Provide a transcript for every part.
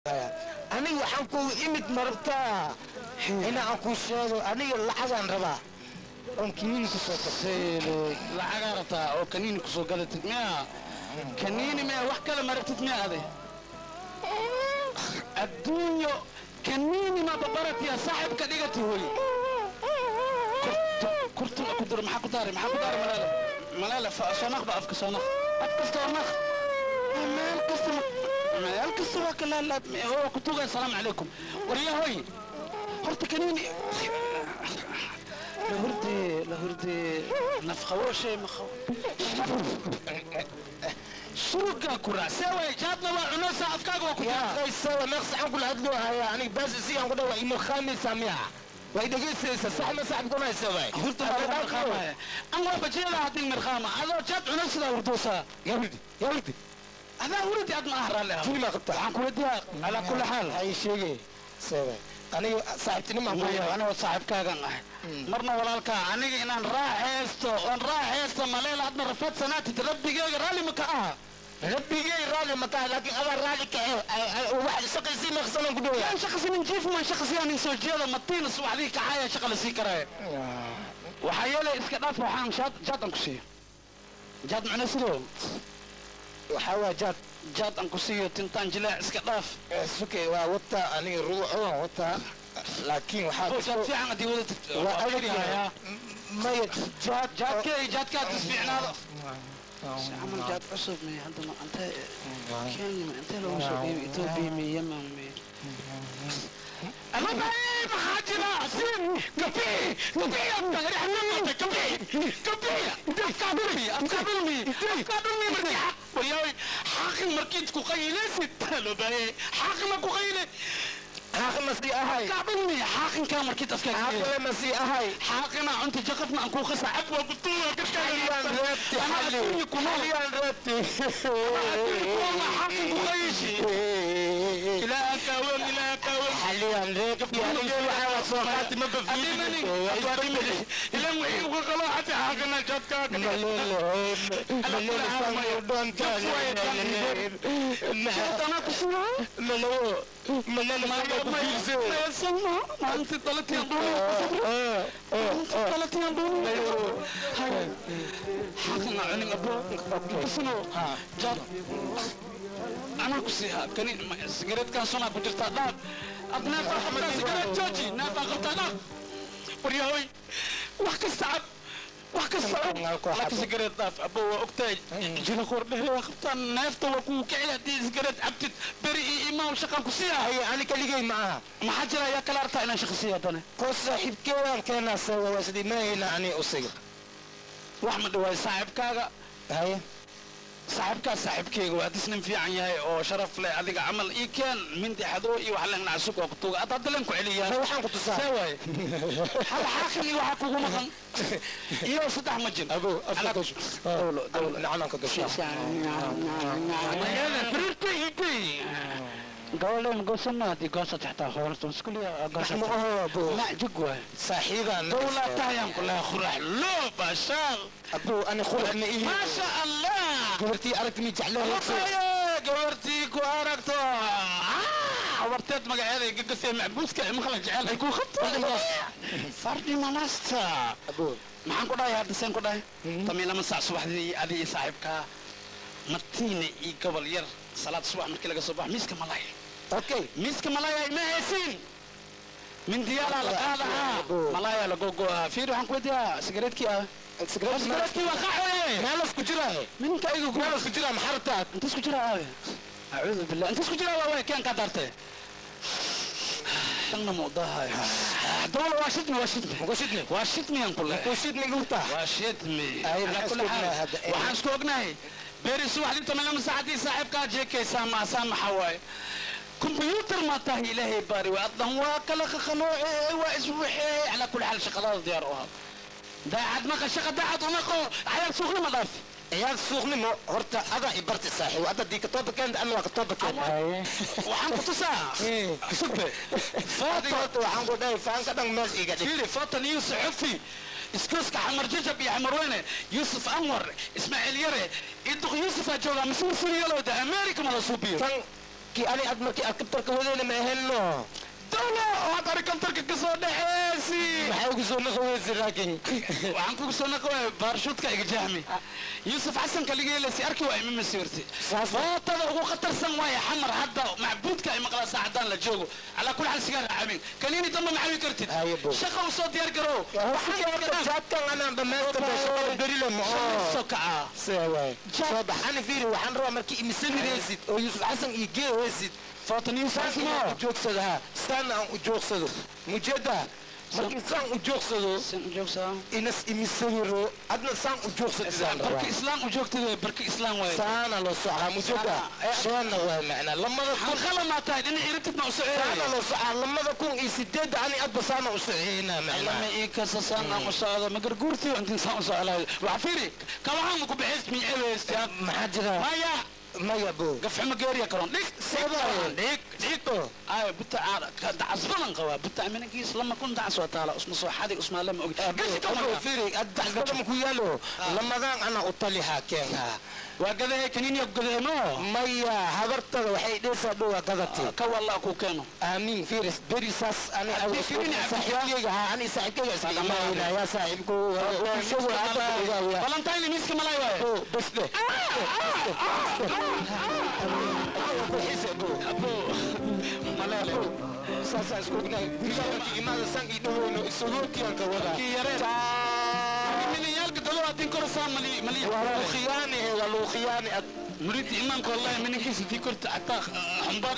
Aniga waxaan ku imid marabtaa ina aan kuu sheego, aniga lacagaan rabaa oon kiniini ku soo gato. Lacagaa rabtaa oo kaniini kusoo gadatid miya? Kaniini miya? Wax kale ma rabtid miya? Ade adduunyo kaniini ma babaratiya saaxibka dhigati hoy kurtuna ku duro. Maxaa ku daaray? Maxaa ku daaray? Malaala malaala soo naq ba afka, soo naq af kasta oo naq meel kasta, meel kasta waa ka laalaab oo ku tuugay. Asalaamu calaykum waryahoy. Horta kaniini la hurde, la hurde nafqawo shay maqaw shurugaa ku raac see waay. Jaadna waa cunaysaa, afkaaga waa ku Sawa meeq saxan kula hadloo haya. Aniga baas si aan ku dhawa imo khamisa miya way dhegeysanaysaa? Sax ma saxib kunaysa waay. Hurda baa mirqaamaya an waa bajeeda haddii mirqaama adoo jaad cunay sidaa hurdoosaa. Yaa hurdi, yaa hurdi. Adaa hurdi, ad ma ah raalli ah. Jini maa qabtaa? Waxaan ku weydiiyaa calaa kulli xaal. Hay sheegay sewa aniga saaxiibtinimo aan ku Maya, aniga saaxiibkaagan ahay, marna walaalkaa. Aniga inaan raaxaysto oon raaxaysto maleel adna rafaad sanaatid, rabbigeyga raalli ma ka aha? Rabbigay raalli ma tahay, laakiin adaa raalli ka eh. Wax shaqaysii meeqsanan ku dhawaya. Yaan shaqasinin jiif maan shaqasiyaan in soo jeeda matiin subaxdii kacaya shaqa la sii karaya. Waxaa yeelay iska dhaaf. Waxaan jaad, jaad aan ku siiyo. Jaad macna sidoo Waxaa waa jaad. Jaad aan ku siiyo tintaan jileec iska dhaaf. Suke waa wataa, aniga ruuxo waan wataa, laakiin waxaa jaad fiican haddii wadatid. Waa adag yahay. Maya, jaad. Jaadkee jaadkaad isfiicnaado camal jaad cusub may hadda ma intee Kenya ma intee loogu soo dhiibay? Ethiopia mi Yemen mi Alabay maxaa jira? Sin kabi kabi afka kabi kabi afka dhulmi, afka dhulmi, afka dhulmi. Markii xaq wayaay xaqin markiid ku qaylaysid alabay xaq ma ku qayle. Xaq ma sii ahay. Afka dhulmi xaqinka markiid afka. Xaqle ma sii ahay. Xaqina cunta jaqafna aan ku qasa cab waa kutuuga Xaliyaan reebti, xali xaliyaan reebti. Xaqin ku qayshi ilaaha kaawen, ilaaha kaawen. Xaliyaan reebti aniga waxaa waa soo qaati ma Adimani ilan wixii uga qalo xati xaqina jadka. Malele doonta Ana ku siyaa malawo malele ku fiirse. Salma maalintii dhalatay aan doonay, maalintii dhalatay aan doonay xaqina cunin abo kasino jad anaa ku siihaa kani. Sigareedkan sunaa ku jirtaa dhaaf. Ad neefaa qabtaa, sigareed jooji, neefaa qabtaa dhaaf. Waryahoy wax kasta cab, wax kasta cub, laakiin sigareed dhaaf abo. Waa ogtahay jilaqoor dheer waa qabtaa, neefta waa kugu kici haddii sigareed cabtid. Beri iyo imaam shaqaan ku siiyaa. Haye, ani kaligay ma aha. Maxaa jira? Ayaa kala artaa inaan shaqa siiya haddana? Ko saaxiibkeedaan keenaa sawa waa sidii maahayna ani usiga. Wax ma dhawaay saaxiibkaaga? Haye. Saaxiibkaas saaxiibkeyga waa hadis nin fiican yahay oo sharaf leh. Adiga camal ii keen mindi xadoo iyo wax len nacasug oo kutuuga ad hadda len ku celiyaa. Ma waxaan ku tusaa. See waaye hal xaaqin iyo waxaa kugu maqan iyo saddex majin. Abo afka gasho, dawlo dawlo. Nacanaan ka gasho. Magaalada firiirta intay gabadhan goosana haddii goosat xataa hoolto iskuliya goosat. Ma aho abo. Ma jig waay. Saaxiibaan dawlaa tahayaan ku lahaa khurax loo baashaal. Abo, ani khurax ma ihi. Maasha Allah. Gabartii aragti mi jecleen. Gabartii ku aragto warteed magaceeda gagasee macbuudka maqla jecel ay ku qabto fardi manasta. Abo. Maxaan ku dhahay hadda? Seen ku dhahay tamiyo lama saac subaxdii adi iyo saaxiibkaa martiina iyo gobol yar salaad subax markii laga soo baxo miiska malaya. Okay. Miiska malaya ima haysiin mindiyaalaa la qaadahaa, malaya la gogo'aa. Fiir, waxaan ku weydiiyaa sigareedkii ah. Sigareedkii waa qaxwe. Meelas ku jiraa? Minka igu Meelas ku jiraa? Maxaa rabtaa? Inta isku jiraa aabe, acuudu billah, inta isku jiraa waa waay keen kaa daartay tanna muudahay dawla. Waa shidmi, waa shidmi. Muku shidmi? Waa shidmi aan ku leeyahay. Ku shidmi gurta. Waa shidmi. Ay, Ala maxaa kulli isku xaal, ognahay hadda? Waxaan isku ognahay beri subaxdii toban lama saacadii saaxiibkaa jeekaysaa maasaa. Maxaa waaye كمبيوتر ما tahay ilaahay baari waa addan waa kala qaqanooce waa iswaxee. Calaa kulli xaal shaqadaada diyaar u ahaa daacad maqa shaqa daacad uma qo cayaal suuqnima dhaaf. Ciyaal suuqnimo horta adaa i barti saaxiib hadda dii katooba keenta ama waa katooba keenta. Waxaan ku tusaa sugbe. Adiga horta waxaan ku dhahay faanka dhan meel iga dhig. Fiiri fotan Yuusuf Xufi iskooska Xamar Jajab iyo Xamar Weyne, Yuusuf Anwar Ismaaciil Yare iduq Yuusuf aa joogaa mise wasuriyalooda America ma la suubiyo. Tan Kii ani ad markii aad kabtarka wadayna ma ahaynno. Dawla waxaad ari kabtarka ka soo dhaxeesi. Maxaa ugu soo naqaweysi laakiin? Waxaan kugu soo naqawaya baarshuudka iga jahmi. Yuusuf Xasan kaligeelasi arki waa ima masiirti. Footada ugu khatarsan waaye xamar hadda macbuudka ay maqlaa saacadan la joogo. Calaa kulli xaal sigaar caabin. Kaniini dambe ma cabi kartid. Shaqa u soo diyaar garow. Jaadkan anaan dhammaysta shaqada berile ma oo. Soo kacaa. See waay. Soo bax ani fiiri waxaan rabaa markii imisawiraysid oo Yuusuf Xasan iyo geehaysid. Footan Yuusuf Xasan u joogsado ha. Saan aan u joogsado. Mujada markii saan u joogsado inas imisawiro adna saan u joogsadidaan rabaa. Barka islaam u joogtida barka islaam waaye. Saana loo socdaa mujada. Sheena waay macnaa lamada kun khalama tahay dhinac irtid ma u socdaa. Saana loo socdaa 2008 ani adba saana u soceynaa macnaa. Lama ii kasa saan aan u socdo ma garguurtii intiin saan u socdaa. Waxa fiiri kawahan ku bixis mi cebaysta. Maxaa jira? Maya maya bo. Gafxuma geeriya karoon dhig. Dhig dhig. Ay buta dacas badan qabaa buta minankiis 2000 dacas waa taala usma soo xadig usma lama og. Gashi ka fiiri dacas badan ku yaalo lamadaan ana u taliha keenha. Waa gadahay kaniini ku gadahay no. Maya habartada waxay dheysaa dhowa gadatay. Ka wallah ku keeno. Aamiin fiiris beri saas ani saaxiibkayga ha ani saaxiibkayga iska imaanaya yaa saaxiibku shubu hadda Valentine miiska malay waaye. Bo bas de. Abo malale. Sasa isku ognahay guriga markii imaada san ii dhaweyno isagootiyan ka wadaa. Kii yareen. Milyaalka dalawatin kor saa mali mali. Waa lagu khiyaani waa lagu khiyaani ad. مريد إيمانك والله من كيس دي كنت حتى حنبار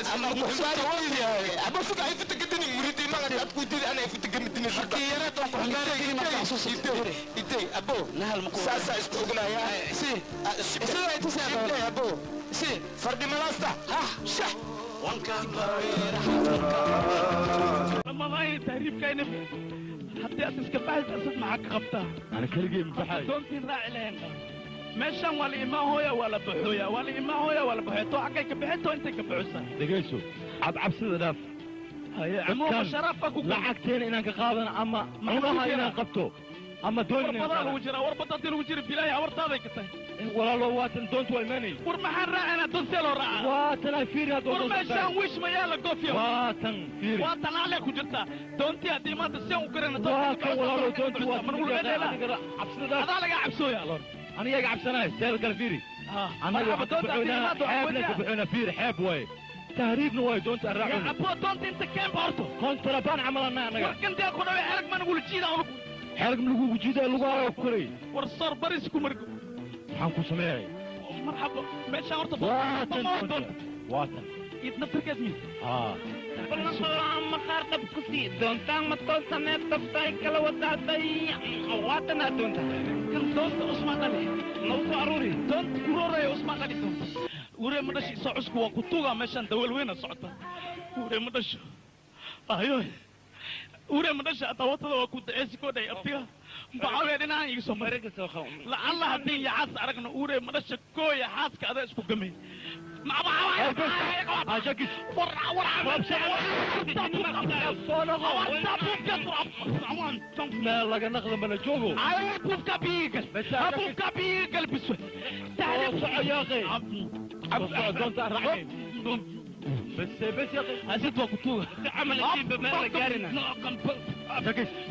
أبو سوق عيف تقدني مريد إيمانك أتكو تدي أنا عيف تقدني شو يا ريت حنبار كلمة مخصوص إنتي أبو نهل مقول ساسا اسكو يا سي سي سي أبو سي فردي ملاستا ها شح وانك لما ما تهريب كاين حتى أسس كبحث أسد معك غبطة أنا كلجي مبحاي دونتي راعي لهن meeshan waa la imaan hooya waa la baxooya waa la imaan hooya waa la baxooya too xaggay ka bixinto intay ka baxusa dhegayso cabcabsida dhaaf haye amuuqa sharaafka ku lacagteena inaan ka qaadano ama cunaha inaan qabto ama doon war badaa lagu jiraa war badda haddii lagu jira bilaahi awartaaday ka tahay walaalo waatan doontu waa imaanay war maxaan raacaynaa doon see loo raacaa waatan ay fiiri hadda war meeshaan wish ma yaala goofiya waatan fiiri waatan alee ku jirtaa doontii haddii maanta seen u karayna waa kan walaalo doontu waa cabsida dhaaf adaa lagaa cabsooya aloor أنا يا عبسنا سير قال أنا حيب لك بحونا فيري حيب واي تهريبنا واي دونت الرعون يا أبو دونت أنت كم بارتو كونتربان عملنا أنا وركن دي أخونا حرق ما نقول جيدا حرق من نقول جيدا اللغة وكري ورصار بريس كمرق حنكو سماعي مرحبا ماشي أورتو واتن واتن يتنفر كازمي doonta Usmaan Ali nagu aruuri doonta kurooraya Usmaan Ali doonta uree ma dhasho isoo cusku waa ku tuugaa meeshaan dawal weyna socota uree ma dhasho ayo uree ma dhasho atawatada waa ku daceesi koo dhahay abtiga bacawee dhinacan iga soo maray lacalla haddii yaxaas aragno uree ma dhasho kooya xaaska adaa isku gamay meel laga naqda mana joogo بس بس يا اخي اسد وقتوه عمل بما قارنا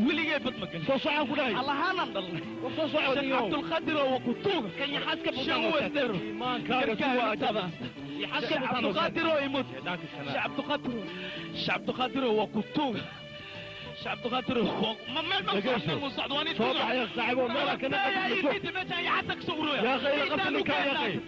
وليجي بطمك soo socon ku dhahay الله انا ضل soo socon عبد القادر وقتوه kan yaxaaska شو الدر iimaankaaga kuwa يحاسب عبد القادر يموت عبد القادر عبد القادر وقتوه عبد القادر ما ما ما soo baxay saaxiibo meel ka naqda يا حسك سوريا يا اخي قبل يا اخي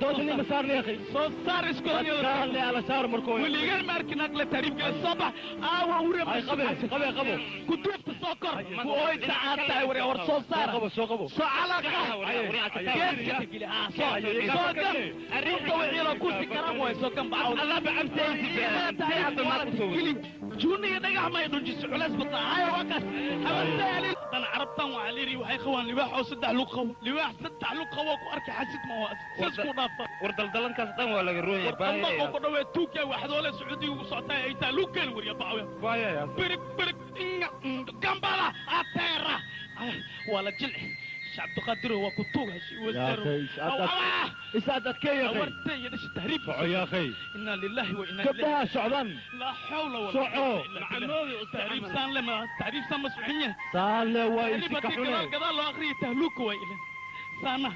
doodani ma saarna ya akhi soo saar iskoolani saarni ala saar markoo weligaan ma arkin aqle tahriib kale soo bax aawa ure ay qabe qabe qabo kuduufta soo kor ku ooy tacaad tahay war war soo saar qabo soo qabo soo calaqa soo gan arrinta wixii ku si karam way soo kan bacaw Allah bacabtay juniga dhagax may dhunjiso culays bataa haya waa kaas habartaali dan carabtan waxaa layidhi waxay qabaan libaax oo saddex lug qabo libaax saddex lug qabo ku arkay xasid ma waa sas ku dhaafa war daldalankaas dhan waa laga rooyay war damba oo ku dhawee tuugya waxdoole sacuudiga ugu socotaa ay taa lug keen wariya bacwe baaya birig birig gambala ateera waa la jilci شعب تقدره وكتوه يا أخي إسعد أتكي يا أخي ورتي يدش التهريب يا أخي إنا لله وإنا إليه كبها شعبان لا حول ولا قوة إلا بالله تهريب سان لما تهريب سان مسؤولية سان لواي سكحوني قضاء الله آخري تهلوك وإلى سانا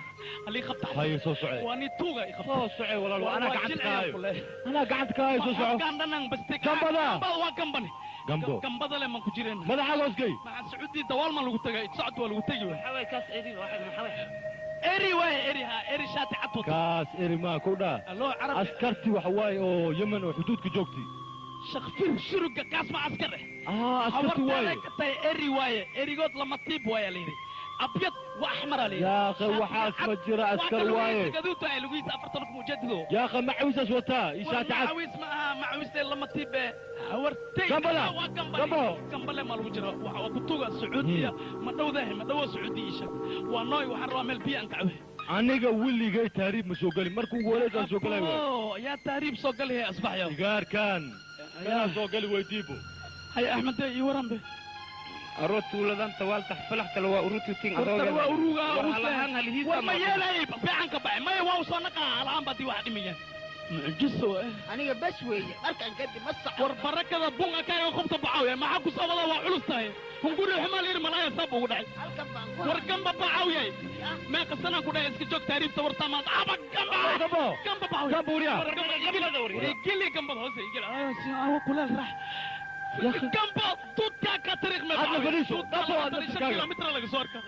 اللي خبط هاي سو سعي واني توغا يخبط سو سعي والله أنا قعدت كاي أنا قعدت كاي سو سعي كان بس كمبدا كمبني gambo gambada le man ku jireen madaxa loos gey maca sacuudi dawaal ma lagu tagay socod waa lagu tagi waxa kaas eri waxa maxaa eri waay eri ha eri shaati cad wata kaas eri ma ku dhaa allo carab askarti waxa waay oo yemen oo xuduudka joogtay shaqfir shuruga kaas ma askar askarti waay tay eri waay erigood lama tiib waay la yiri أبيض وأحمر عليه يا أخي وحاس مجرى أسكر واي قدوته ay lugiisa afartan mujadido يا أخي معوسة وتا إيشات عاد معويس ما معويس لما تيب هورتي gambala gambala gambala ma lagu jiro waxa ku tuga Sacuudiya ma dhowdahay ma dhawo Sacuudiya isha waa nooy waxa rabaa meel biyo aan kacwe aniga weligay tahriib ma soo galin markuu ugu horeysaan soo galay waay yaa tahriib soo galay asbax yaa gaarkan yaa soo gali weydiibo hay Axmed iyo waranbe arotuuladan tawaal taxfalax kale waa urututin adooga waa uruga war ma yeelay fiican ka baxay maya waa usoo naqaa alaan baa dii wax dhimayaan mucjiso aniga bas weeye markaan kadib ma sax war barakada bunga kaaga qobta bacaawiya maxaa ku soo wada waa culus tahay hunguri xumaa la yidhi malaaya saab ugu dhacay war gamba bacaawiyay meeqa sanaan ku dhahay iska joog taariibta wartaamaad aba gamba gamba bacaawiya geli gambada hoose igeli kulaal raax gamba tuudkaa ka tariiq me adna fadhiiso dhaafo adna kilomitir laga soo arka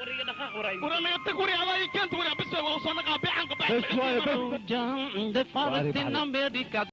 waranaga tag wari adaa ii keenta wari bas waa usoo naqaa beecan ka bas waaye bas baxay.